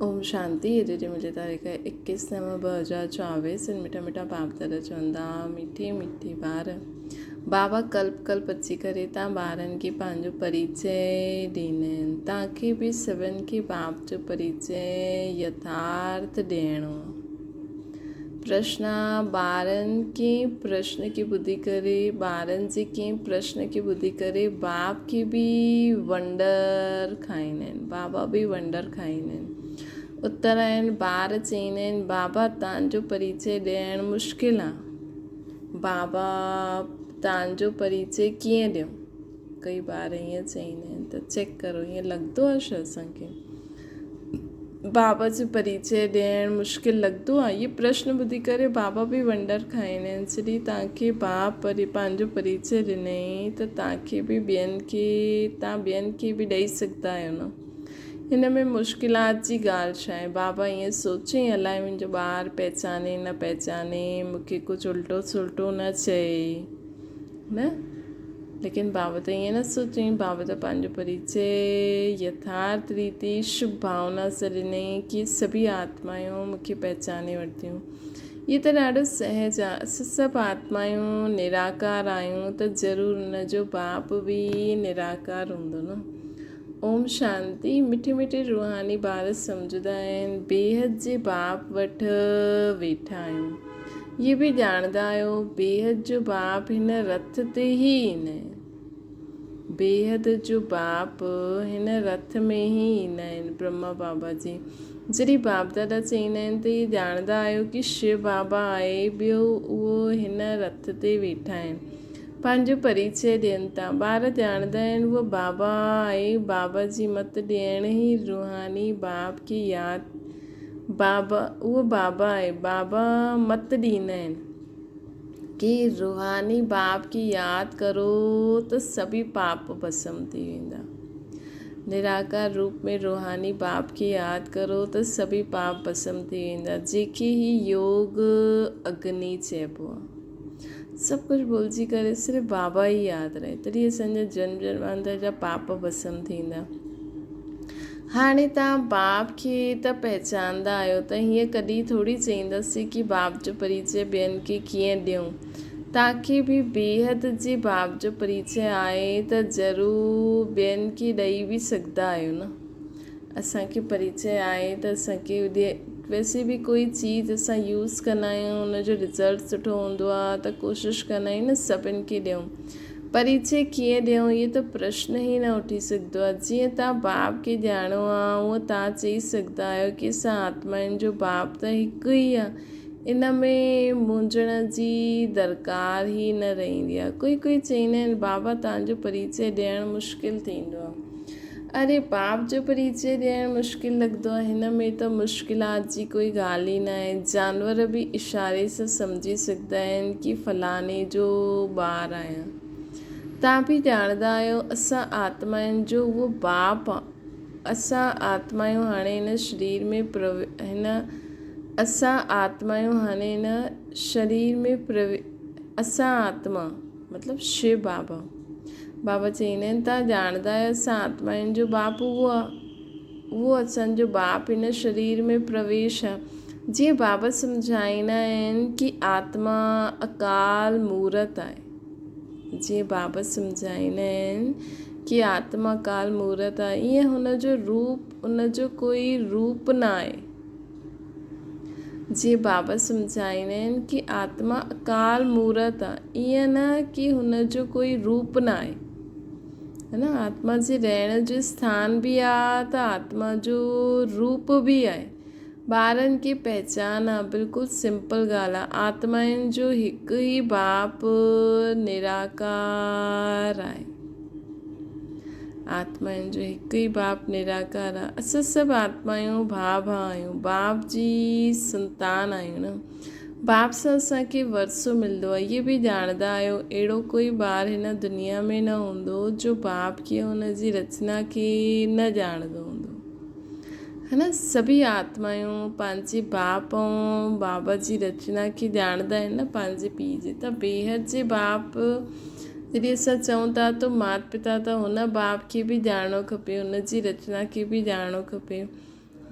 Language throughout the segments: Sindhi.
اوم شانتي اڄ جي منهنجي تاريخ ايڪيس نو 2024 سن مٺا مٺا باپ دادا چوندا مٺي مٺي ٻار بابا ڪلپ ڪلپ اچي ڪري تان ٻارن کي پنهنجو پريچي ڏيندا آهن تان کي به سڀن کي باپ جو پريچي يٿارٿ ڏيڻو پرشن ٻارن ڪنهن پرشن کي ٻڌي ڪري ٻارن جي ڪنهن پرشن کي ٻڌي ڪري باپ کي به ونڊر کائيندا آهن بابا به ونڊر کائيندا آهن اتر آهن ٻار چئيندا آهن بابا تان جو پريچي ڏيڻ مشڪل آ بابا تان جو پريچي ڪيئن ڏيون ڪئي ٻار ائين چئيندا آهن ته چيڪ ڪرو ائين لڳندو آ ڇا اسان کي بابا جو پريچي ڏيڻ مشڪل لڳندو آ؟ هي پرشن ٻڌي ڪري بابا به ونڊر کائيندا آهن. جڏهن توهان کي باپ پنهنجو پريچي ڏنائين ته توهان کي به ٻين کي توهان ٻين کي به ڏئي سگهندا آهيو نه؟ هن ۾ مشڪلات جي ڳالهه ڇا آهي؟ بابا ائين سوچيائين الائي منهنجو ٻار پهچاني نه پهچاني، مون کي ڪجهه الٽو سلٽو نه چئي. نه؟ ليڪن بابا ته ائين نه سوچيائين، بابا ته پنهنجو پريچي يٿارٿ ريتي شڀ ڀاونا سان ڏنائين ڪي سڀئي آتمايون مون کي پهچاني ورتيون. هي ته ڏاڍو سهج آ، اسان سڀ آتمايون نراڪار آهيون ته ضرور ان جو باپ به نراڪار هوندو نه. اوم شانتي مٺي مٺي روحاني ٻار سمجهندا آهن بيحد جي باپ وٽ ويٺا آهيون. هي به ڄاڻندا آهيو بيحد جو باپ هن رٿ تي ئي ايندا آهن. بيحد جو باپ هن رٿ ۾ ئي ايندا آهن برهما بابا جي. جڏهن باپ دادا چئيندا آهن ته هي ڄاڻندا آهيو ڪي شو بابا آهي ٻيو اهو هن رٿ تي ويٺا آهن. پنهنجو پريچئه ڏين ٿا. ٻار ڄاڻندا آهن اهو بابا آهي، بابا جي مت ڏيڻ ئي روحاني باپ کي ياد بابا اهو بابا آهي، بابا مت ڏيندا آهن ڪي روحاني باپ کي ياد ڪرو ته سڀئي پاپ ڀسم ٿي ويندا. نراڪار روپ ۾ روحاني باپ کي ياد ڪرو ته سڀئي پاپ ڀسم ٿي ويندا، جنهن کي هي يوگ اگني چئبو آهي. سڀ ڪجهه ڀلجي ڪري صرف بابا ئي ياد رهي تڏهن اسان جا جنم جنمانتر جا پاپ ڀسم ٿيندا. هاڻي توهان باپ کي ته پهچاندا آهيو ته هيئن ڪڏهن ٿوري چئينداسين ڪي باپ جو پريچي ٻين کي ڪيئن ڏيون. توهان کي به بيحد جي باپ جو پريچي آهي ته ضرور ٻين کي ڏئي به سگهندا آهيو نه. اسان کي پريچي آهي ته اسان کي ويسي به ڪوئي چيز اسان يوز ڪندا آهيون ان جو رزلٽ سٺو هوندو آهي ته ڪوشش ڪندا آهيون نه سڀن کي ڏيون پريچي ڪيئن ڏيون اهو ته پرشن ئي نه اٺي سگهندو آهي جيئن تان باپ کي ڄاڻو آهي اونئن تان چئي سگهندا آهيو ڪي اسان آتمائن جو باپ ته هڪ ئي آهي ان ۾ مونجهڻ جي درڪار ئي نه رهندي آهي ڪوئي ڪوئي چئيندا آهن بابا تان جو پريچي ڏيڻ مشڪل ٿيندو آهي اري باپ جو پريچي ڏيڻ مشڪل لڳندو آهي. هن ۾ ته مشڪلات جي ڪوئي ڳالهه ئي ناهي. جانور به اشاري سان سمجهي سگهندا آهن ڪي فلاڻي جو ٻار آهيان. توهان به ڄاڻندا آهيو اسان آتمائن جو اهو باپ آ. اسان آتمايون هاڻي هن شرير ۾ هن اسان آتمايون هاڻي هن شرير ۾ اسان آتما مطلب شو بابا. بابا چئيندا آهن، توهان ڄاڻندا آهيو اسان آتمائن جو باپ اهو آهي. اهو اسان جو باپ هن شرير ۾ پرويش آهي. جيئن بابا سمجهائيندا آهن ڪي آتما اڪال مورت آهي. جيئن بابا سمجهائيندا آهن ڪي آتما اڪال مورت آهي ائين هن جو روپ ان جو ڪوئي روپ نه آهي. جيئن بابا سمجهائيندا آهن ڪي آتما اڪال مورت آ ائين نه ڪي هن جو ڪوئي روپ نه آهي ها نه آتما جي رهڻ جو اسٿان به آ ته آتما جو روپ به آهي ٻارن کي پهچان آ بلڪل سمپل ڳالهه آ آتمائن جو هڪ ئي باپ نراڪار آهي. آتمائن جو هڪ ئي باپ نراڪار آ. اسان سڀ آتمايون ڀاء ڀاء آهيون. باپ جي سنتان آهيون نه. باپ سان اسان کي ورثو ملندو آ. اهي به ڄاڻندا آهيو اهڙو ڪوئي ٻار هن دنيا ۾ نه هوندو جو باپ کي هن جي رچنا کي نه ڄاڻندو هوندو. ها نه سڀئي آتمايون پنهنجي باپ ۽ بابا جي رچنا کي ڄاڻندا آهن نه پنهنجي پيء جي ته بيحد جي باپ جڏهن اسان چئون ٿا ته مات پتا ته هن باپ کي به ڄاڻڻو کپي، هن جي رچنا کي به ڄاڻڻو کپي.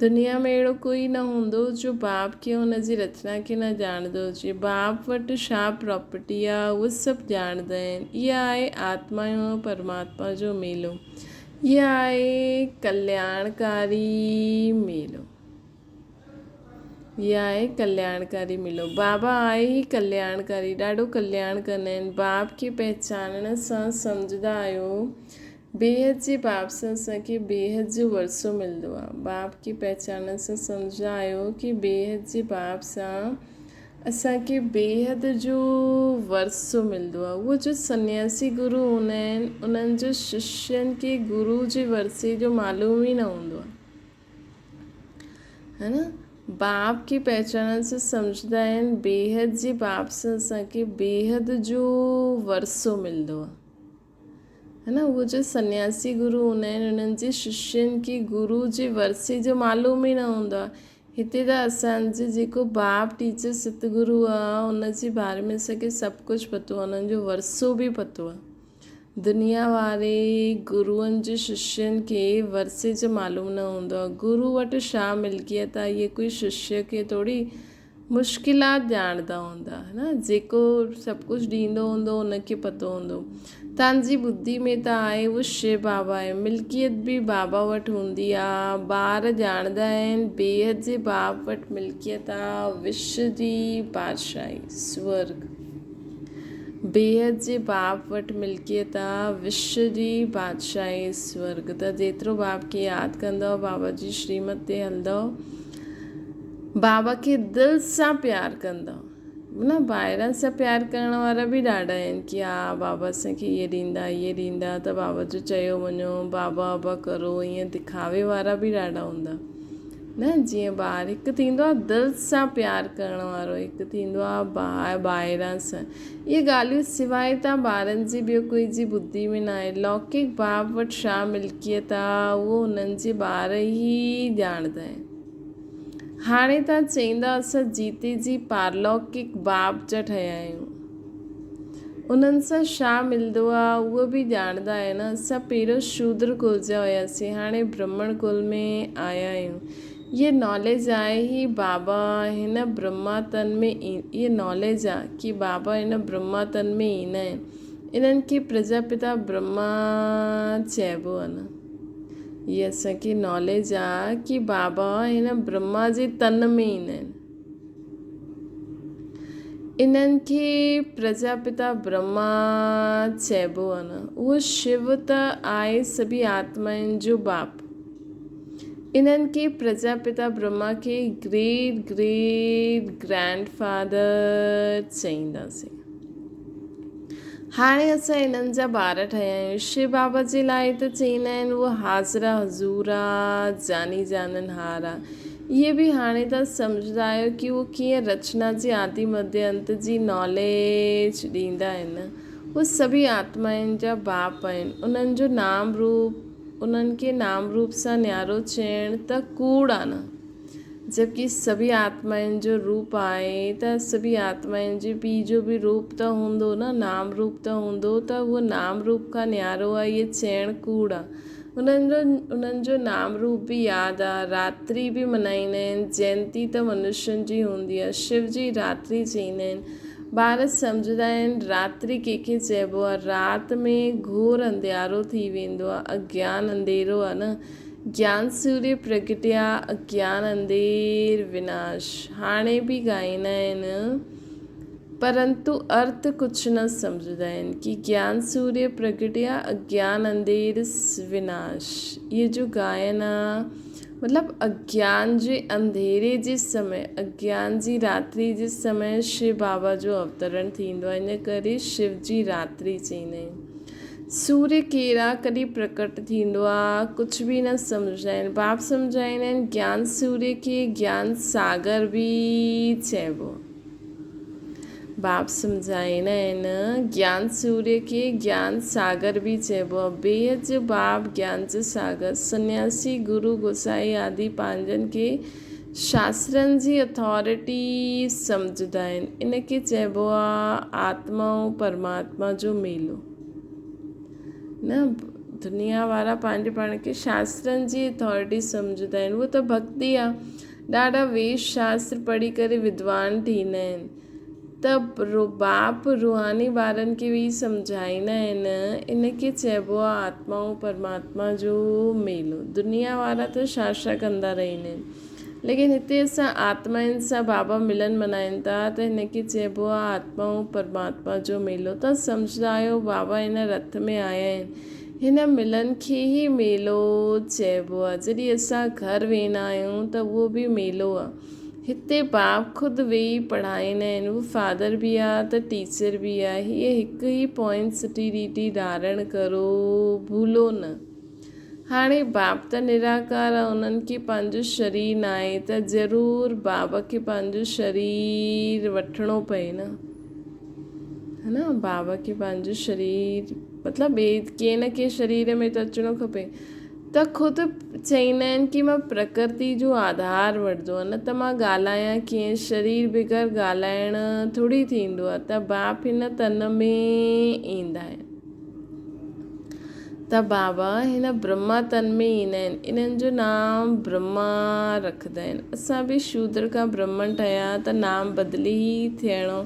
دنيا ۾ اهڙو ڪوئي نه هوندو جو باپ کي ان جي رچنا کي نه ڄاڻندو هجي. باپ وٽ ڇا پراپرٽي آ اهو سڀ ڄاڻندا آهن. اها آهي آتما ۽ پرماتما جو ميلو. اها آهي ڪلياڻڪاري ميلو. اها آهي ڪلياڻڪاري ميلو. بابا آهي ئي ڪلياڻڪاري. ڏاڍو ڪلياڻ ڪندا آهن. باپ کي پهچانڻ سان سمجهندا آهيو بيحد جي باب سان اسان کي بيحد جو ورثو ملندو آ. باب کي پهچانڻ سان سمجهندا آهيو ڪي بيحد جي باب سان اسان کي بيحد جو ورثو ملندو آ. اهو جو سنياسي گرو هوندا آهن انهن جو ششين کي گرو جي ورثي جو معلوم ئي نه هوندو آ. ها نه باب کي پهچانڻ سان سمجهندا آهن بيحد جي باب سان اسان کي بيحد جو ورثو ملندو آ. ها نه اهي جو سنياسي گرو هوندا آهن انهن جي ششين کي گرو جي ورثي جو معلوم ئي نه هوندو آهي هتي ته اسان جي جيڪو باپ ٽيچر ستگرو آهي ان جي باري ۾ اسان کي سڀ ڪجهه پتو آهي انهن جو ورثو به پتو آهي دنيا واري گروئن جي ششين کي ورثي جو معلوم نه هوندو آهي گرو وٽ ڇا ملڪيت آهي اهي ڪوئي ششيه کي ٿوري مشڪلات ڄاڻندا هوندا ها نه جيڪو سڀ ڪجهه ڏيندو هوندو ان کي پتو هوندو تان جي ٻڌي ۾ ته آهي اهو شو بابا آهي ملڪيت به بابا وٽ هوندي آ ٻار ڄاڻندا آهن بيحد جي باپ وٽ ملڪيت آ وشو جي بادشاهي سورگ بيحد جي باپ وٽ ملڪيت آ وشو جي بادشاهي سورگ ته جيترو باپ کي ياد ڪندؤ بابا جي شريمت تي هلندؤ بابا کي دل سان پيار ڪندؤ نه ٻاهران سان پيار ڪرڻ وارا به ڏاڍا آهن ڪي ها بابا اسان کي اهي ڏيندا اهي ڏيندا ته بابا جو چيو وڃو بابا بابا ڪرو ائين دکاوي وارا به ڏاڍا هوندا نه جيئن ٻار هڪ ٿيندو آهي دل سان پيار ڪرڻ وارو هڪ ٿيندو آهي ٻاهران سان اهي ڳالهيون سواء تان ٻارن جي ٻيو ڪوئي جي ٻڌي ۾ نه آهي لوڪڪ باب وٽ ڇا ملڪيت آهي اهو هنن جي ٻار ئي ڄاڻندا آهن هاڻي تان چئيندا اسان جيتي جي پارلوڪڪ باب جا ٺهيا آهيون. انهن سان ڇا ملندو آ اهو به ڄاڻندا آهيو نه. اسان پهريون شودر ڪل جا هياسين هاڻي برهمڻ ڪل ۾ آيا آهيون. هيء ناليج آهي هي بابا هن برهما تن ۾ هيء ناليج آ ڪي بابا هن برهما تن ۾ ايندا آهن. انهن کي پرجاپتا برهما چئبو آ نه. هي اسان کي ناليج آ ڪي بابا هن برهما جي تن ۾ ايندا آهن. انهن کي پرجاپتا برهما چئبو آ نه. اهو شو ته آهي سڀي آتمائن جو باپ. انهن کي پرجاپتا برهما کي گريٽ گريٽ گرينڊ فادر چئينداسين. هاڻي اسان انهن جا ٻار ٺهيا آهيون. شو بابا جي لاء ته چئيندا آهن اهو حاضر آ حضور آ جاني جانن هار آ. اهي به هاڻي توهان سمجهندا آهيو ڪي اهو ڪيئن رچنا جي آدي مڌي انت جي ناليج ڏيندا آهن. اهو سڀئي آتمائن جا باپ آهن. انهن جو نام روپ انهن کي نام روپ سان نيارو چئڻ ته ڪوڙ آ نه. جبڪه سڀئي آتمائن جو روپ آهي ته سڀئي آتمائن جي پيء جو به روپ ته هوندو نه، نام روپ ته هوندو ته اهو نام روپ کان نيارو آهي اهي چئڻ ڪوڙ آ. انهن جو انهن جو نام روپ به ياد آ. راتري به منائيندا آهن. جينتي ته منشين جي هوندي آ. شو جي راتري چئيندا آهن. ٻار سمجهندا آهن راتري ڪنهن کي چئبو آ. رات ۾ گهور انڌيارو ٿي ويندو آ. اگيان انڌيرو آ نه. گيان سوريه پرگٽيا اگيان انڌير وناش هاڻي به ڳائيندا آهن پرنتو ارٿ ڪجهه نه سمجهندا آهن ڪي گيان سوريه پرگٽيا اگيان انڌير وناش اهي جو گائن آ مطلب اگيان جي انڌيري جي سمي اگيان جي راتري جي سمي شو بابا جو اوترڻ ٿيندو آهي ان ڪري شو جي راتري چئيندا آهن. سوريه ڪير آ، ڪڏهن پرڪٽ ٿيندو آ، ڪجهه به نه سمجهندا آهن. باپ سمجهائيندا آهن، گيان سوريه کي گيان ساگر به چئبو. باپ سمجهائيندا آهن، گيان سوريه کي گيان ساگر به چئبو آ. بيحد جو باپ گيان جو ساگر. سنياسي، گرو، گوسائي آدي پنهنجن کي شاسترن جي اٿارٽي سمجهندا آهن. ان کي چئبو آ آتما ۽ پرماتما جو ميلو. نه دنيا وارا پنهنجي پاڻ کي شاسترن جي اٿارٽي سمجهندا آهن. اهو ته ڀڳتي آهي. ڏاڍا ويد شاستر پڙهي ڪري ودوان ٿيندا آهن. ته باپ روحاني ٻارن کي ويهي سمجهائيندا آهن. ان کي چئبو آهي آتما ۽ پرماتما جو ميلو. دنيا وارا ته ڇا ڇا ڪندا رهندا آهن. ليڪن هتي اسان آتمائن سان بابا ملن منائين ٿا ته هن کي چئبو آهي آتما ۽ پرماتما جو ميلو. توهان سمجهندا آهيو بابا هن رٿ ۾ آيا آهن. هن ملن کي ئي ميلو چئبو آهي. جڏهن اسان گهر ويندا آهيون ته اهو به ميلو آهي. هتي باپ خود ويهي پڙهائيندا آهن. هو فادر به آ ته ٽيچر به آ. هيء هڪ ئي پوائنٽ سٺي ريتي ڌارڻ ڪرو، ڀولو نه. هاڻي باپ ته نراڪار آ، انهن کي پنهنجو شرير ناهي ته ضرور باب کي پنهنجو شرير وٺڻو پئي نه. ها نه باب کي پنهنجو شرير مطلب ٻئي ڪنهن نه ڪنهن شرير ۾ ته اچڻو کپي. ته خود چئيندا آهن ڪي مان پرڪرتي جو آڌار وٺندو آهيان نه ته مان ڳالهايان ڪيئن شرير بغير ڳالهائڻ ٿوري ٿيندو آهي ته باپ هن تن ۾ ايندا آهن ته بابا هن برهما تن ۾ ايندا آهن انهن جو نام برهما رکندا آهن اسان به شودر کان برهمڻ ٺهيا ته نام بدلي ئي ٿيڻو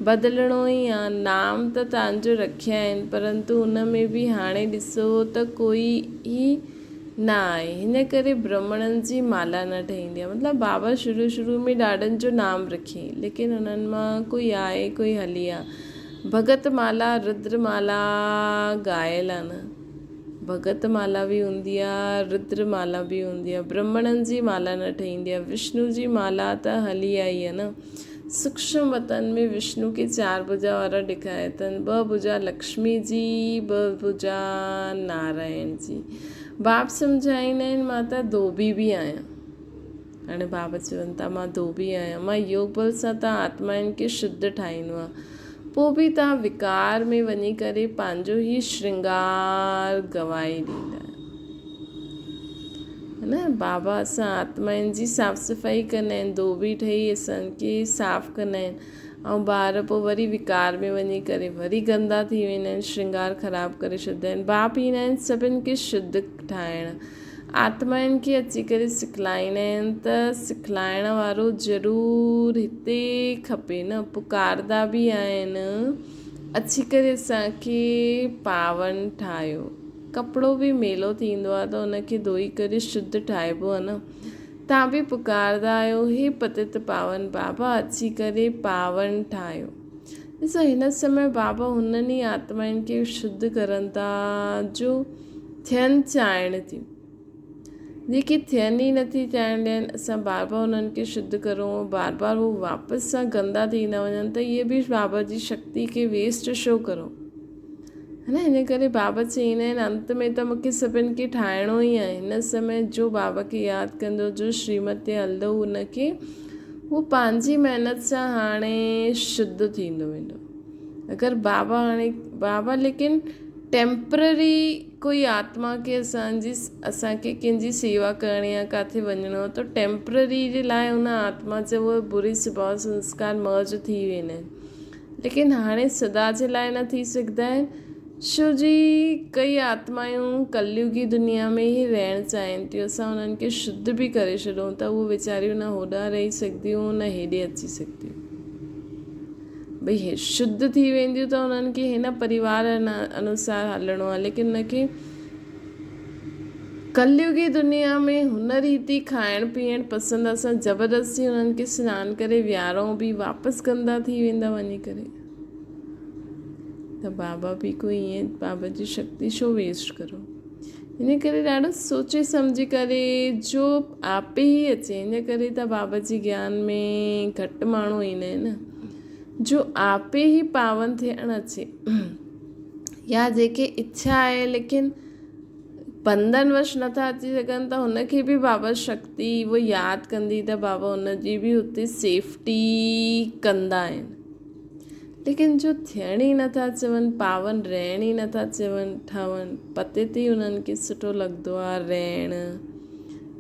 بدلڻو ئي آ. نام ته توهان جو رکيا آهن، پرنتو ان ۾ به هاڻي ڏسو ته ڪوئي ئي نه آهي. هن ڪري برهمڻن جي مالا نه ٺهندي آ. مطلب بابا شروع شروع ۾ ڏاڍن جو نام رکيائين، ليڪن انهن مان ڪوئي آهي ڪوئي هلي آ. ڀڳت مالا، ردر مالا ڳايل آ نه. ڀڳت مالا به هوندي آ، ردر مالا به هوندي آ. برهمڻن جي مالا نه ٺهندي آ. وشنو جي مالا ته هلي آئي آ نه. سوڪشم وطن ۾ وشنو کي چار ڀجا وارا ڏيکاريا اٿن، ٻه ڀجا لڪشمي جي، ٻه ڀجا نارائڻ جي. باب سمجهائيندا آهن مان ته ڌوٻي به آهيان. هاڻي باب چون ٿا مان ڌوٻي آهيان، مان يوگ بل سان ته آتمائن کي شڌ ٺاهيندو آهيان، پوء به توهان وڪار ۾ وڃي ڪري پنهنجو هي شرنگار گنوائي ڏيندا آهيو. نه بابا اسان آتمائن جي صاف صفائي ڪندا آهن ڌوٻي ٺهي اسان کي صاف ڪندا آهن ۽ ٻار پوء وري وڪار ۾ وڃي ڪري وري گندا ٿي ويندا آهن شرنگار خراب ڪري ڇڏيندا آهن باپ ايندا آهن سڀن کي شڌ ٺاهڻ آتمائن کي اچي ڪري سکلائيندا آهن ته سکلائڻ وارو ضرور هتي کپي نه پڪاردا به آهن اچي ڪري اسان کي پاون ٺاهيو ڪپڙو به ميلو ٿيندو آهي ته ان کي ڌوئي ڪري شڌ ٺاهبو آهي نه. توهان به پڪاردا آهيو، هي پتت پاون بابا اچي ڪري پاون ٺاهيو. ڏسو هن سمي بابا هنن ئي آتمائن کي شڌ ڪرن ٿا جو ٿين چاهڻ ٿيون. جيڪي ٿين ئي نٿي چاهڻ ڏين، اسان بار بار انهن کي شڌ ڪرون، بار بار هو واپس سان گندا ٿيندا وڃن ته اهي به بابا جي شڪتي کي ويسٽ شو ڪرو. ها نه ان ڪري بابا چئيندا آهن انت ۾ ته مونکي سڀن کي ٺاهڻو ئي آهي. هن سمي جو بابا کي ياد ڪندو جو شريمت تي هلندو ان کي هو پنهنجي محنت سان هاڻي شڌ ٿيندو ويندو. اگر بابا هاڻي بابا ليڪن ٽيمپرري ڪوئي آتما کي اسان جي اسان کي ڪنهن جي سيوا ڪرڻي آهي ڪاٿي وڃڻو آهي ته ٽيمپرري جي لاء ان آتما جا اهي بري سڀاء سنسڪار مرج ٿي ويندا آهن ليڪن هاڻي سدا جي لاء نه ٿي سگهندا آهن ڇو جي ڪئي آتمايون ڪليوگي دنيا ۾ ئي رهڻ چاهين ٿيون اسان انهن کي شڌ به ڪري ڇڏون ته اهي ويچاريون نه هوڏانهن رهي سگهنديون نه هيڏي اچي سگهنديون. ڀئي هي شڌ ٿي وينديون ته انهن کي هن پريوار انوسار هلڻو آهي ليڪن ان کي ڪليوگي دنيا ۾ هن ريتي کائڻ پيئڻ پسند اسان زبردستي انهن کي سنان ڪري ويهارون به واپس گندا ٿي ويندا وڃي ڪري ته بابا به ڪوئي ائين بابا جي شڪتي ڇو ويسٽ ڪرو ان ڪري ڏاڍو سوچي سمجهي ڪري جو آپي ئي اچي ان ڪري ته بابا جي گيان ۾ گهٽ ماڻهو ايندا آهن جو آپي ئي پاون ٿيڻ اچي يا جيڪي اڇا آهي ليڪن بنڌن وش نٿا اچي سگهن ته هن کي به بابا شڪتي اهو ياد ڪندي ته بابا هن جي به اتي سيفٽي ڪندا آهن ليڪن جو ٿيڻ ئي نٿا چون، پاون رهڻ ئي نٿا چون، ٺهن، پتي تي ئي انهن کي سٺو لڳندو آ رهڻ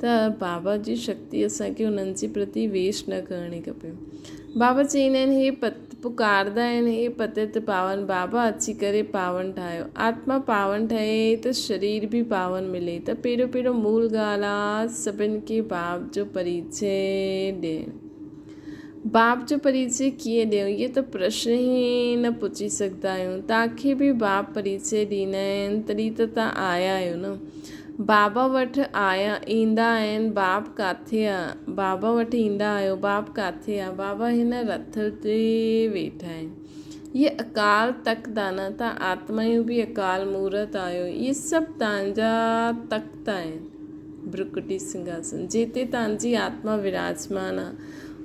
ته بابا جي شڪتي اسان کي انهن جي پرتي ويسٽ نه ڪرڻي کپي. بابا چئيندا آهن هي پڪاردا آهن، هي پتيت پاون بابا اچي ڪري پاون ٺاهيو. آتما پاون ٺهي ته شرير به پاون ملي ته پهريون پهريون مول ڳالهه آ سڀن کي باپ جو پريچي ڏيڻ. باپ جو پريچي ڪيئن ڏيون؟ اهو ته پرشن ئي نه پڇي سگهندا آهيون. توهان کي به باپ پريچي ڏيندا آهن تڏهن ته توهان آيا آهيو نه. بابا وٽ آيا ايندا آهن باپ ڪاٿي آ؟ بابا وٽ ايندا آهيو باپ ڪاٿي آ؟ بابا هن رٿ تي ويٺا آهن. اهي اڪال تخت آ نه توهان آتمايون به اڪال مورت آهيو. اهي سڀ توهان جا تخت آهن. برڪٽي سنگهاسن جتي توهان جي آتما وراجمان آ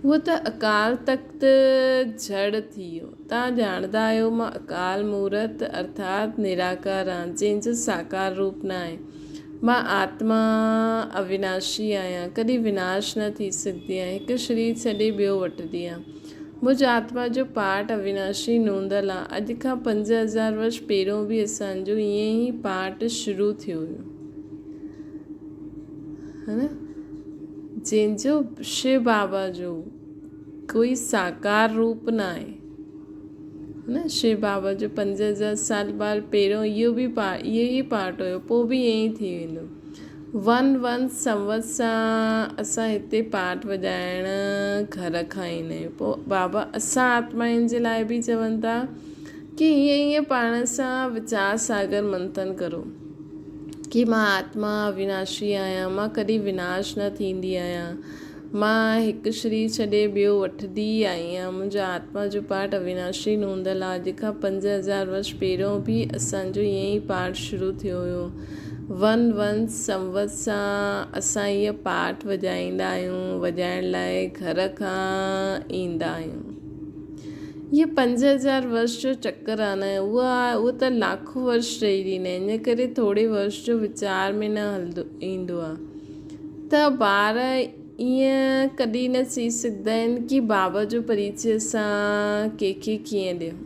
اهو ته اڪال تخت جڙ ٿي ويو. توهان ڄاڻندا آهيو مان اڪال مورت ارٿات نراڪار آهيان جنهن جو ساڪار روپ نه آهي. مان آتما اويناشي آهيان ڪڏهن وناش نه ٿي سگهندي آهيان هڪ شرير ڇڏي ٻيو وٺندي آهيان. منهنجو آتما جو پاٺ اويناشي نوندل آ. اڄ کان 5000 ورش پهريون به اسان جو ائين ئي پاٺ شروع ٿيو هيو. ها نه جنهن جو شو بابا جو ڪوئي ساڪار روپ نه آهي نه شو بابا جو 5000 سال بعد پهريون اهو به پا اهو ئي پارٽ هيو پوء به ائين ئي ٿي ويندو ون ون سنوت سان اسان هتي پاٺ وڄائڻ گهر کان ايندا آهيون پوء بابا اسان آتمائن جي لاء به چون ٿا ڪي هيئن هيئن پاڻ سان ويچار ساگر منٿن ڪرو ڪي مان آتما اويناشي آهيان، مان ڪڏهن وناش نه ٿيندي آهيان، مان هڪ شرير ڇڏي ٻيو وٺندي ئي آئي آهيان، منهنجو آتما جو پاٺ اويناشي نوندل آهي، اڄ کان 5000 ورش پهريون به اسان جو ائين ئي پاٺ شروع ٿيو هيو. ون ون سنوت سان اسان هيء پاٺ وڄائيندا آهيون، وڄائڻ لاء گهر کان ايندا آهيون. اهي 5000 ورش جو چڪر آ نه اها اهو ته لاکون ورش رهي ڏيندا آهن ان ڪري ٿوري ورش جو ويچار ۾ نه هلندو ايندو آ ته ٻار ائين ڪڏهن نه چئي سگهندا آهن ڪي بابا جو پريچي اسان ڪنهن کي ڪيئن ڏيون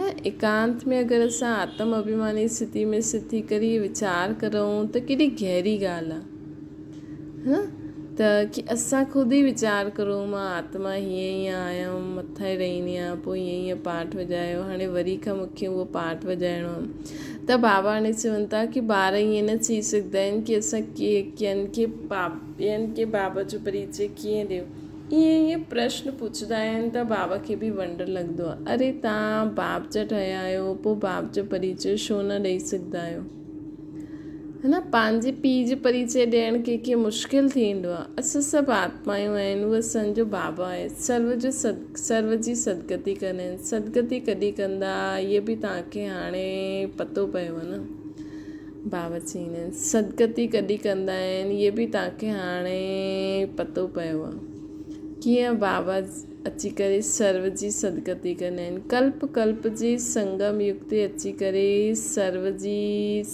نه ايڪانت ۾ اگر اسان آتم اڀيماني اسٿتي ۾ اسٿت ٿي ڪري ويچار ڪرون ته ڪيڏي گهري ڳالهه آ ها ته ڪي اسان خود ئي ويچار ڪرون مان آتما هيئن هيئن آيم مٿان ئي رهندي آهيان پوء هيئن هيئن پاٺ وڄايو هاڻي وري کان مون کي اهو پاٺ وڄائڻو آهي ته بابا هاڻي چون ٿا ڪي ٻار ائين نه چئي سگهندا آهن ڪي اسان ڪي ڪين کي ٻين کي بابا جو پريچي ڪيئن ڏيون ائين ائين پرشن پڇندا آهن ته بابا کي به ونڊر لڳندو آهي اري تان باپ جا ٺهيا آهيو پوء باپ جو پريچو ڇو نه ڏئي سگهندا آهيو ها نه پنهنجي پيء جي پريچي ڏيڻ ڪنهن کي مشڪل ٿيندو آهي. اسان سڀ آتمايون آهن، هو اسان جو بابا آهي. سرو جو سد سرو جي سدگتي ڪندا آهن. سدگتي ڪڏهن ڪندا اهي به توهان کي هاڻي پتو پيو آهي نه. بابا چئيندا آهن سدگتي ڪڏهن ڪندا آهن اهي به توهان کي هاڻي پتو پيو آهي. ڪيئن بابا اچي ڪري سرو جي سدگتي ڪندا آهن. ڪلپ ڪلپ جي سنگم يگ تي اچي ڪري سرو جي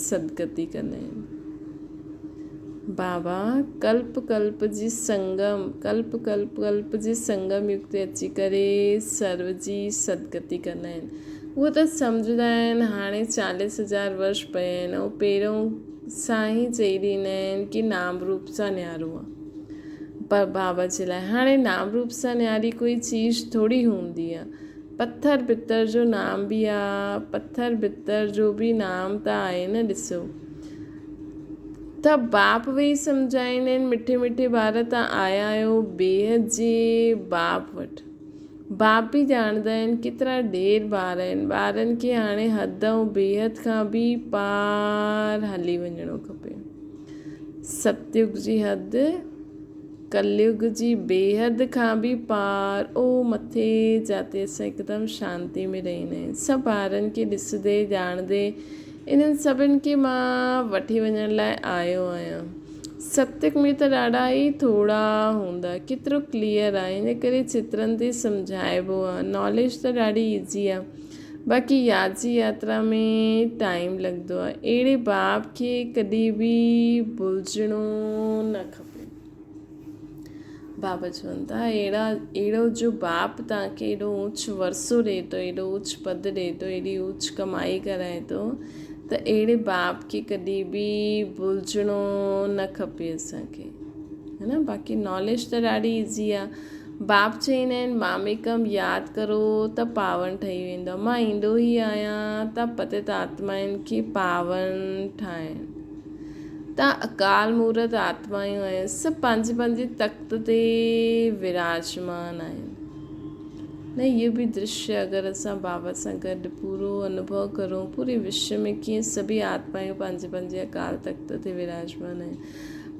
سدگتي ڪندا آهن. بابا ڪلپ ڪلپ جي سنگم ڪلپ ڪلپ ڪلپ جي سنگم يگ تي اچي ڪري سرو جي سدگتي ڪندا آهن. اهو ته سمجهندا آهن هاڻي 40000 ورش پيا آهن ۽ پهريون سان ئي چئي ڏيندا آهن ڪي نام روپ سان نيارو آهي. پر بابا جي لاء هاڻي نام روپ سان نياري ڪوئي چيز ٿوري هوندي آ. پٿر ڀتر جو نام به آ، پٿر ڀتر جو به نام ته آهي نه ڏسو. ته باپ ويهي سمجهائيندا آهن مٺي مٺي ٻار تان آيا آهيو بيحد جي باپ وٽ. باپ به ڄاڻندا آهن ڪيترا ڍير ٻار آهن، ٻارن کي هاڻي حد ۽ بيحد کان به پار هلي وڃڻو کپي. ستيگ جي حد، ڪليگ جي بيحد کان به پار او مٿي جاتي اسان هڪدم شانتي ۾ رهندا آهيون. سڀ ٻارن کي ڏسندي ڄاڻندي انهن سڀن کي مان وٺي وڃڻ لاء آيو آهيان. ستيگ ۾ ته ڏاڍا ئي ٿورا هوندا. ڪيترو ڪليئر آهي. ان ڪري چترن تي سمجهائبو آهي. ناليج ته ڏاڍي ايزي آهي. باقي ياد جي ياترا ۾ ٽائيم لڳندو آهي. اهڙي باب کي ڪڏهن به ڀلجڻو نه کپي. بابا چون ٿا اهڙا اهڙو جو باپ توهان کي ايڏو اوچ ورثو ڏئي ٿو، ايڏو اوچ پد ڏئي ٿو، ايڏي اوچ ڪمائي ڪرائي ٿو ته اهڙي باپ کي ڪڏهن به ڀلجڻو نه کپي اسان کي. ها نه باقي ناليج ته ڏاڍي ايزي آهي. باپ چئيندا آهن، ماميڪم ياد ڪرو ته پاون ٺهي ويندؤ. مان ايندو ئي آهيان ته پتت آتمائن کي پاون ٺاهڻ. تان اڪال مورت آتمايون آهيو، سڀ پنهنجي پنهنجي تخت تي وراجمان آهن. نه اهو به درشيه اگر اسان بابا سان گڏ پورو انوڀو ڪرون، پوري وشو ۾ ڪيئن سڀئي آتمايون پنهنجي پنهنجي اڪال تخت تي وراجمان آهن.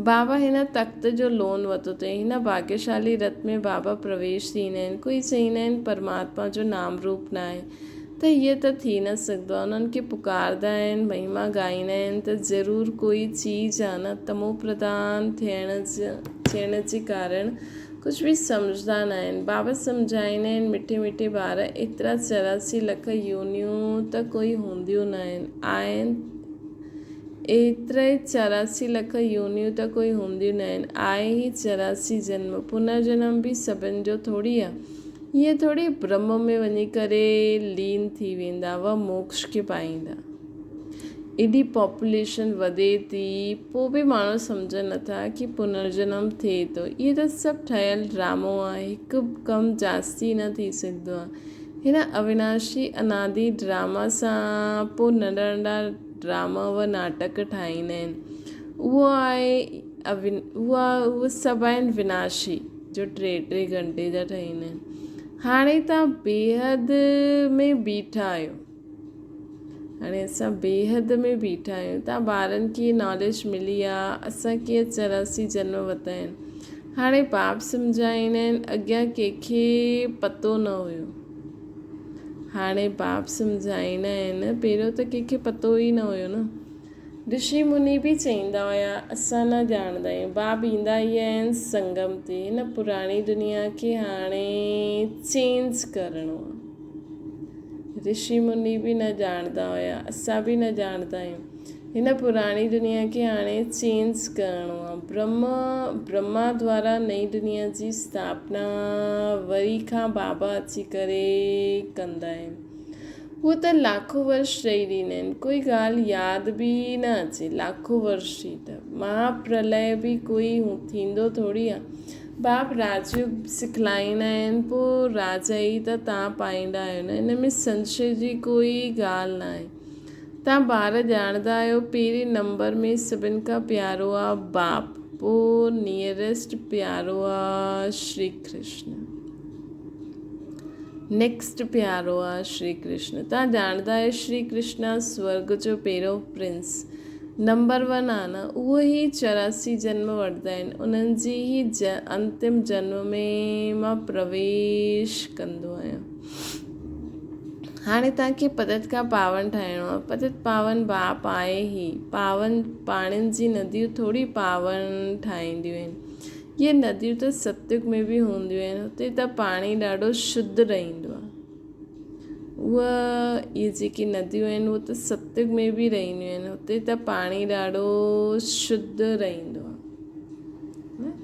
بابا هن تخت جو لون ورتو اٿئي. هن ڀاگيشالي رت ۾ بابا پرويش ٿيندا آهن. ڪوئي چئيندا آهن پرماتما جو نام روپ ناهي ته هيء ته ٿي نه سگهندو آهي. انهن کي پڪاردا آهن، مهما ڳائيندا آهن ته ضرور ڪوئي چيز آهي نه. تمو پرڌان ٿيڻ جي ڪارڻ ڪجهه به سمجهندا ناهن. بابا سمجهائيندا آهن مٺي مٺي ٻار ايترا 84 لک يونيون ته ڪوئي هونديون ناهن. آهن ايتري 84 لک يونيون ته ڪوئي هونديون ناهن. آهي هي 84 جنم. پنر جنم به سڀن جو ٿوري آ. ائين ٿوري برهم ۾ وڃي ڪري لين ٿي ويندا و موڪش کي پائيندا. ايڏي پاپوليشن وڌي ٿي پو به ماڻهو سمجهن نٿا ڪي پنر جنم ٿئي ٿو. اهي ته سڀ ٺهيل ڊرامو آ. هڪ به ڪم جاستي نه ٿي سگهندو آ. هن اويناشي انادي ڊراما سان پو ننڍا ننڍا ڊراما و ناٽڪ ٺاهيندا آهن. اهو آهي اها اهي سڀ آهن وناشي جو ٽي ٽي گهنٽي جا ٺاهيندا آهن. هاڻي توهان بيحد ۾ بيٺا آهيو. هاڻي اسان بيحد ۾ بيٺا آهيون. توهان ٻارن کي ناليج ملي آ اسان ڪيئن 84 جنم ورتا آهن. هاڻي باپ سمجهائيندا آهن اڳيان ڪنهن کي پتو نه هيو. هاڻي باپ سمجهائيندا آهن، پهريون ته ڪنهن کي پتو ئي نه هيو نه. رشي مني به چئيندا هيا، اسان نه ڄاڻندا آهيون. باپ ايندا ئي آهن سنگم تي. هن پراڻي دنيا کي هاڻي چينج ڪرڻو آهي. رشي مني به نه ڄاڻندا هيا، اسان به نه ڄاڻندا آهيون. هن پراڻي دنيا کي هاڻي چينج ڪرڻو آ. برهم، برهما دوارا نئين دنيا جي اسٿاپنا وري کان بابا اچي ڪري ڪندا آهن. هو ته لاکو ورش چئي ڏيندا آهن. ڪوئي ڳالهه ياد به نه اچي. لاکو ورش جي ته مها پرلئه به ڪوئي ٿيندو ٿوري آ. باپ راجيوگ سکلائيندا آهن پوء راجا ئي ته تان پائيندا آهيو نه. ان ۾ سنشي جي ڪوئي ڳالهه ناهي. تان ٻار ڄاڻندا آهيو پهرين نمبر ۾ سڀن کان پيارو آ باپ پو نيئرسٽ پيارو آ شري ڪرشن نيڪسٽ پيارو آ شري ڪرشن تان ڄاڻندا آهيو شري ڪرشنا سورگ جو پهريون پرنس نمبر ون آ نه اهو ئي 84 جنم وٺندا آهن انهن جي ئي انتم جنم ۾ مان پرويش ڪندو آهيان. هاڻي توهان کي پتت کان پاون ٺاهڻو آهي. پتت پاون باپ آهي هي. پاون پاڻين جي نديون ٿوري پاون ٺاهينديون آهن. اهي نديون ته ستيگ ۾ به هونديون آهن. هتي ته پاڻي ڏاڍو شڌ رهندو آهي. اهي اهي جيڪي نديون آهن اهي ته ستيگ ۾ به رهنديون آهن. هتي ته پاڻي ڏاڍو شڌ رهندو آهي.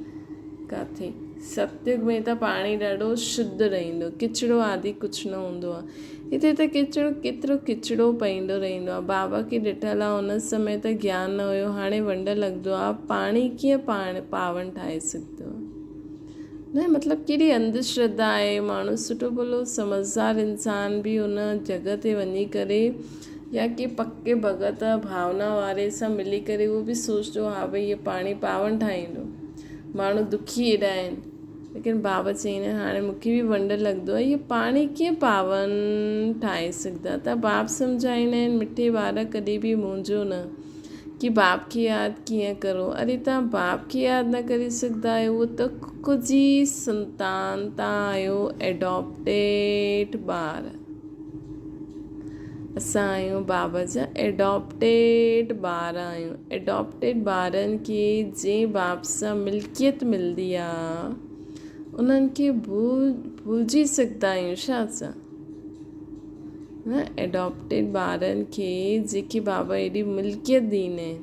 ڪاٿي ستيگ ۾ ته پاڻي ڏاڍو شڌ رهندو ڪچڙو آدي ڪجهه نه هوندو آهي هتي ته ڪچڙو ڪيترو ڪچڙو پئيندو رهندو آهي بابا کي ڏٺل آهي ان سمي ته گيان نه هيو هاڻي ونڊ لڳندو آهي پاڻي ڪيئن پاڻ پاون ٺاهي سگهندو آهي نه مطلب ڪيڏي انڌ شرڌا آهي ماڻهو سٺو ڀلو سمجهدار انسان به ان جڳهه تي وڃي ڪري يا ڪي پڪي ڀڳت ڀاونا واري سان ملي ڪري اهو به سوچندو ها ڀئي هي پاڻي پاون ٺاهيندو. ماڻهو دکي ايڏا آهن. ليڪن بابا چئين هاڻي مون کي به ونڊ لڳندو آهي هي پاڻي ڪيئن پاون ٺاهي سگهندا ته باپ سمجهائيندا آهن مٺي ٻار ڪڏهن به منهنجو نه ڪي باپ کي ياد ڪيئن ڪرو اري تان باپ کي ياد نه ڪري سگهندا آهيو اهو ته ڪک جي سنتان تان آهيو ايڊاپٽيڊ ٻار. اسان آهيون بابا جا ايڊاپٽيڊ ٻار آهيون. ايڊاپٽيڊ ٻارن کي جنهن باپ سان ملڪيت ملندي آ انهن کي ڀلجي سگهندا آهيون ڇا اسان؟ نه ايڊاپٽيڊ ٻارن کي جيڪي بابا ايڏي ملڪيت ڏيندا آهن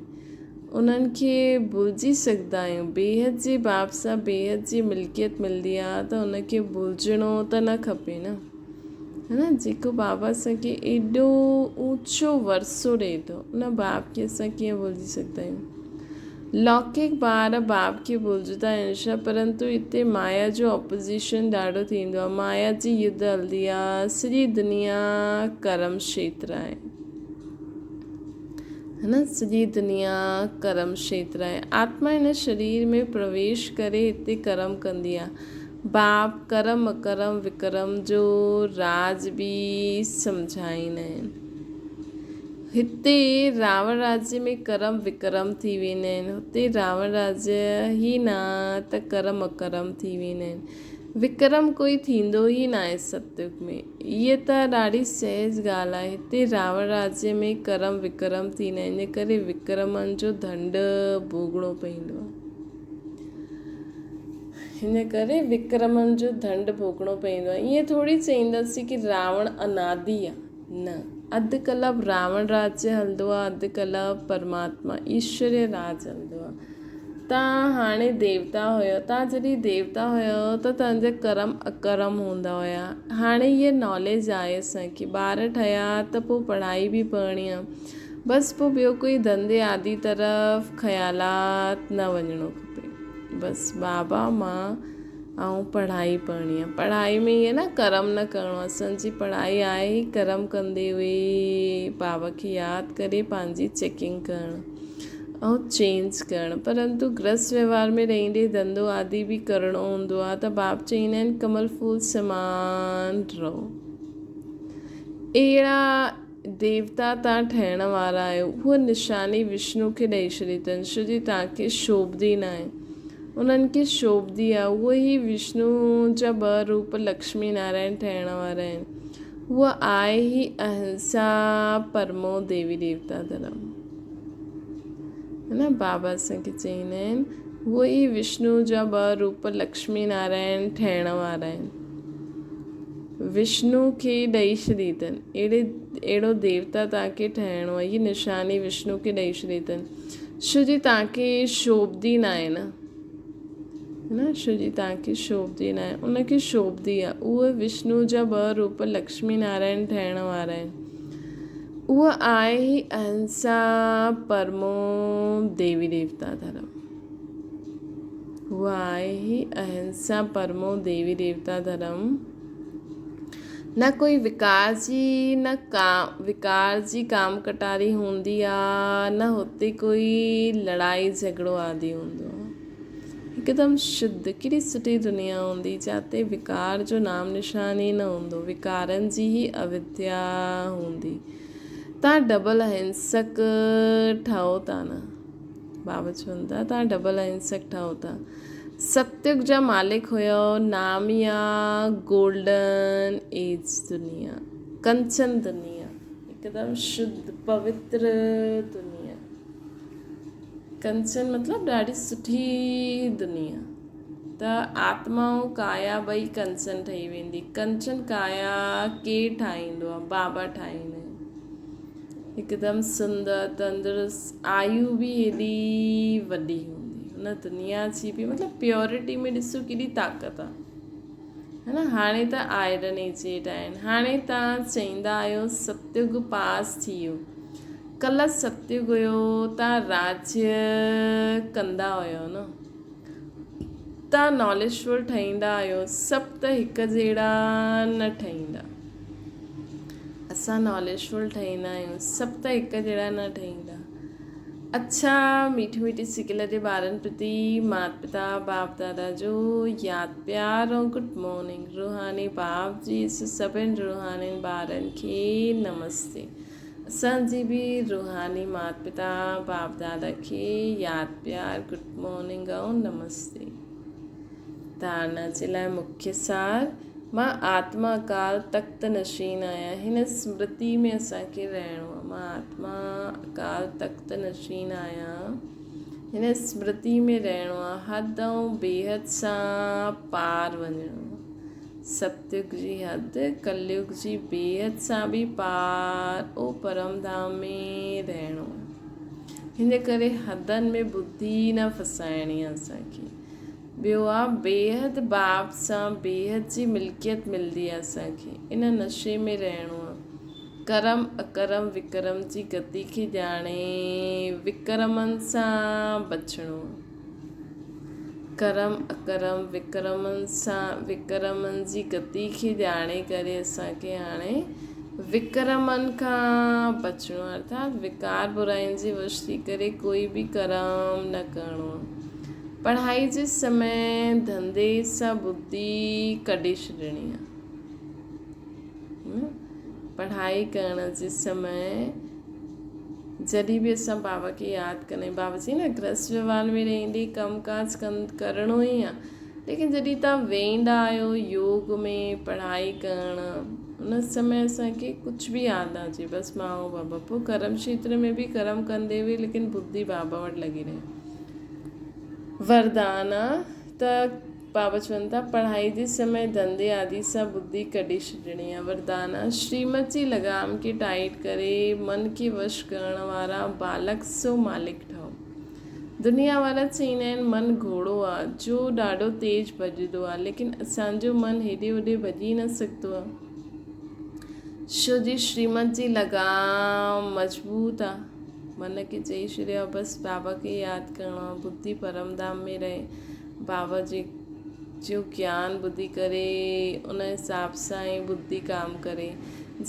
انهن کي ڀلجي سگهندا آهيون. بيحد جي باپ سان بيحد جي ملڪيت ملندي آ ته ان کي ڀلجڻو ته نه کپي نه. ها جيڪو بابا اسان کي ايڏو اوچو ورثو ڏئي ٿو ان باپ کي اسان ڪيئن ڀلجي سگهندا آهيون. لوڪڪ ٻار باب کي ڀلجندا آهن ڇا؟ پرنتو هتي مايا جو اپوزيشن ڏاڍو ٿيندو آهي. مايا جي يڌ هلندي آهي. سڄي دنيا ڪرم کيتر آهي. ها نه سڄي دنيا ڪرم کيتر آهي. آتما هن شرير ۾ پرويش ڪري هتي ڪرم ڪندي آهي. باپ ڪرم اڪرم وڪرم جو راز به سمجهائيندا آهن. هتي راوڻ راجيه ۾ ڪرم وڪرم ٿي ويندا آهن. هتي راوڻ راجيه ئي نه ته ڪرم اڪرم ٿي ويندا آهن. وڪرم ڪوئي ٿيندو ئي ناهي ستيگ ۾. هيء ته ڏاڍي سهج ڳالهه آهي. هتي راوڻ راجيه ۾ ڪرم وڪرم ٿيندا آهن، ان ڪري وڪرمن جو ڌنڊ ڀوڳڻو پوندو آهي. ان ڪري وڪرمن جو ڌنڊ ڀوڳڻو پوندو آهي. ائين ٿوري چئينداسين ڪي راوڻ انادي آهي. نه، اڌ ڪلپ راوڻ راجيه هلندو آهي، اڌ ڪلپ پرماتما ايشوريه راج هلندو آهي. توهان هاڻي ديوتا هيو، توهان جڏهن ديوتا هيو ته توهان جا ڪرم اڪرم هوندا هيا. هاڻي هيء ناليج آهي اسان کي. ٻار ٺهيا ته پوء پڙهائي به پڙهڻي آهي. بس پوء ٻيو ڪوئي ڌنڌي آدي طرف خيالات نه وڃڻو کپي. بس بابا مان ۽ پڙهائي پڙهڻي آهي. پڙهائي ۾ ائين نه ڪرم نه ڪرڻو آهي. اسان جي پڙهائي آهي ئي ڪرم ڪندي هئي بابا کي ياد ڪري پنهنجي چيڪنگ ڪرڻ ۽ چينج ڪرڻ پرنتو گرهست ويوهار ۾ رهندي ڌنڌو آدي به ڪرڻو هوندو آهي ته باب چئيندا آهن ڪمل ڦول سمان رهو. اهڙا ديوتا تان ٺهڻ وارا آهيو. هوء نشاني وشنو کي ڏئي ڇڏي اٿن، ڇو جي توهان کي شوڀدي ناهي. انهن کي شوڀدي آهي. اهي ئي وشنو جا ٻه روپ لڪشمي نارائڻ ٺهڻ وارا آهن. هوء آهي ئي اهنسا پرمو ديوي ديوتا ڌرم. نه بابا اسان کي چئيندا آهن، اهي ئي وشنو جا ٻه روپ لڪشمي نارائڻ ٺهڻ وارا آهن. وشنو کي ڏئي ڇڏي اٿن. اهڙي اهڙو ديوتا توهان کي ٺهڻو آهي. هيء نشاني وشنو کي ڏئي ڇڏي اٿن. ڇو جي توهان کي شوڀدي ناهي نه. نه ڇو جي توهان کي شوڀدي ناهي. ان کي شوڀدي آهي. اهي وشنو جا ٻه روپ لڪشمي نارائڻ ٺهڻ وارا آهن. اهو آهي ئي اهنسا پرمو ديوي ديوتا ڌرم. اهو آهي ئي اهنسا پرمو ديوي ديوتا ڌرم. نه ڪوئي وڪار جي نه ڪا وڪار جي ڪام ڪٽاري هوندي آ نه هتي ڪوئي لڙائي جهڳڙو آدي هوندو آ. هڪدم شڌ ڪيڏي سٺي دنيا هوندي جاتي وڪار جو نام نشان ئي نه هوندو وڪارن جي ئي اوديا هوندي. تان ڊبل اهنسڪ ٺهو ٿا نه. بابا چون ٿا تان ڊبل اهنسڪ ٺهو ٿا. ستيگ جا مالڪ هيو ناميا گولڊن ايج دنيا ڪنچن دنيا هڪدم شڌ پوتر دنيا. ڪنچن مطلب ڏاڍي سٺي دنيا ته آتما ۽ ڪايا ٻئي ڪنچن ٺهي ويندي. ڪنچن ڪايا ڪير ٺاهيندو آهي؟ بابا ٺاهيندا آهن. هڪدم سندر تندرست آيو به هيڏي وڏي هوندي. هن دنيا جي به مطلب پيورٽي ۾ ڏسو ڪيڏي طاقت آهي. ها نه هاڻي ته آئرن ايجيڊ آهن. هاڻي توهان چئيندا آهيو ستيگ پاس ٿي ويو. ڪلهه ستيگ هيو توهان راجيه ڪندا هيو نه. توهان ناليجفل ٺهيندا آهيو. سڀ ته هڪ جهڙا نه ٺهيندا. اسان ناليجفل ٺهيندا آهيون. سڀ ته هڪ جهڙا نه ٺهيندا. اڇا ميٺي ميٺي سڪل جي ٻارن پرتي مات پتا باپ دادا جو ياد پيار ۽ گڊ مارننگ روحاني باپ جي سڀن روحانين ٻارن کي نمستي اسان جي به روحاني مات پتا باپ دادا کي ياد پيار گڊ مارننگ ۽ نمستي. ڌارڻا جي لاء مکيه سار، مان آتما اڪال تخت نشين آهيان. هن سمرتي ۾ اسان کي رهڻو آهي. مان آتما اڪال تخت نشين آهيان. هن سمرتي ۾ رهڻو آهي. حد ۽ بيحد سان پار وڃڻو آهي. ستيگ جي حد، ڪليگ جي بيحد سان به پار او پرم ڌام ۾ رهڻو آهي. هن ڪري حدن ۾ ٻڌي نه ڦسائڻي آهي اسان کي. ٻيو آ بيحد باپ سان بيحد جي ملڪيت ملدي آ اسان کي. ان نشي ۾ رهڻو آ. ڪرم اڪرم وڪرم جي گتي کي ڄاڻي وڪرمن سان بچڻو آ. ڪرم اڪرم وڪرمن سان وڪرمن جي گتي کي ڄاڻي ڪري اسان کي هاڻي وڪرمن کان بچڻو آ ارٿات وڪار براين جي وش ٿي ڪري ڪوئي به ڪرم نه ڪرڻو آ. پڙهائي جي سمي ڌنڌي سان ٻڌي ڪڍي ڇڏڻي آ. پڙهائي ڪرڻ جي سمي جڏهن به اسان بابا کي ياد ڪندا آهيون بابا چئي نه گرهست ويوهار ۾ رهندي ڪم ڪاج ڪن ڪرڻو ئي آهي ليڪن جڏهن توهان ويندا آهيو يوگ ۾ پڙهائي ڪرڻ ان سمي اسانکي ڪجهه به ياد نه اچي بس مان ۽ بابا پوء ڪرم کيتر ۾ به ڪرم ڪندي به ليڪن ٻڌي بابا وٽ لڳي رهي وردان آ ته بابا چون ٿا، پڙهائي جي سمي ڌنڌي آدي سان ٻڌي ڪڍي ڇڏڻي آ. وردان آ، شريمت جي لغام کي ٽائيٽ ڪري من کي وش ڪرڻ وارا بالڪ سو مالڪ ٺهو. دنيا وارا چئيندا آهن من گهوڙو آ، جو ڏاڍو تيز ڀڄندو آ، ليڪن اسان جو من هيڏي هوڏي ڀڄي نه سگهندو آ. ڇو جي شريمت جي لغام مضبوط آ. من کي چئي ڇڏيو آ بس بابا کي ياد ڪرڻو آ، ٻڌي پرم ڌام ۾ رهي. بابا جي جو گيان ٻڌي ڪري ان حساب سان ئي ٻڌي ڪام ڪري.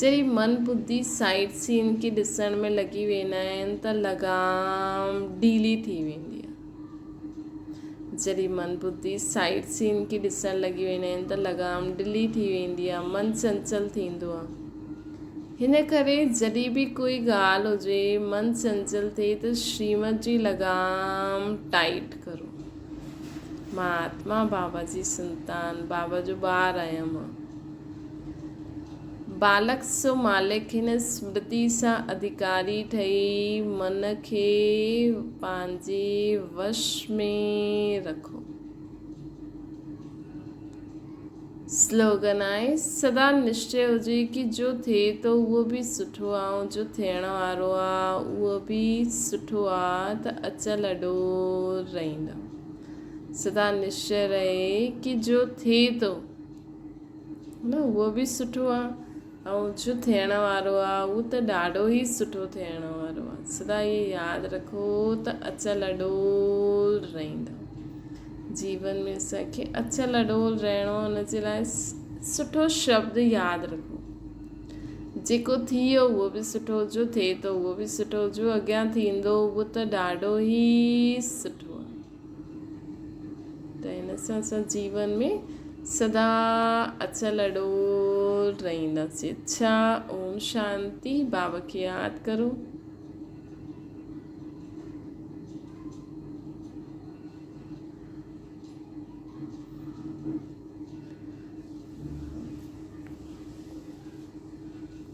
جڏهن من ٻڌي سائيڊ سين کي ڏسڻ ۾ لڳي ويندا آهن ته لغام ڍيلي ٿي ويندي آهي. جڏهن من ٻڌي سائيڊ سين کي ڏسڻ لڳي ويندا آهن ته لغام ڍلي ٿي ويندي آهي، من چنچل ٿيندو آهي. هن ڪري جڏهن به ڪوئي ڳالهه هجي من چنچل ٿئي ته شريمت جي لغام ٽائيٽ ڪرو. مان آتما بابا جي سنتان، بابا جو ٻار آهيان مان. بالڪ سو مالڪ هن سمرتي سان اڌڪاري ٺهي من کي پنهنجي وش ۾ رکو. سلوگن آهي، سدا نشچي هجي ڪي جو ٿئي ٿو اهو به سٺو آ ۽ جو ٿيڻ وارو آ اهو به سٺو آ ته اچل اڏول رهيندا. سدا نشچي رهي ڪي جو ٿئي ٿو نه اهو به سٺو آ ۽ جو ٿيڻ وارو آ اهو ته ڏاڍو ئي سٺو ٿيڻ وارو آ. سدا اهي ياد رکو ته اچل اڏول رهيندا. جيون ۾ اسان کي اچل اڏول رهڻو ان جي لاء سٺو شبد ياد رکو. جيڪو ٿي ويو اهو به سٺو، جو ٿئي ٿو اهو به سٺو، جو اڳيان ٿيندو اهو ته ڏاڍو ئي سٺو آهي. ته هن سان اسان جيون ۾ سدا اچل اڏول رهنداسين. اڇا اوم شانتي. بابا کي ياد ڪرو.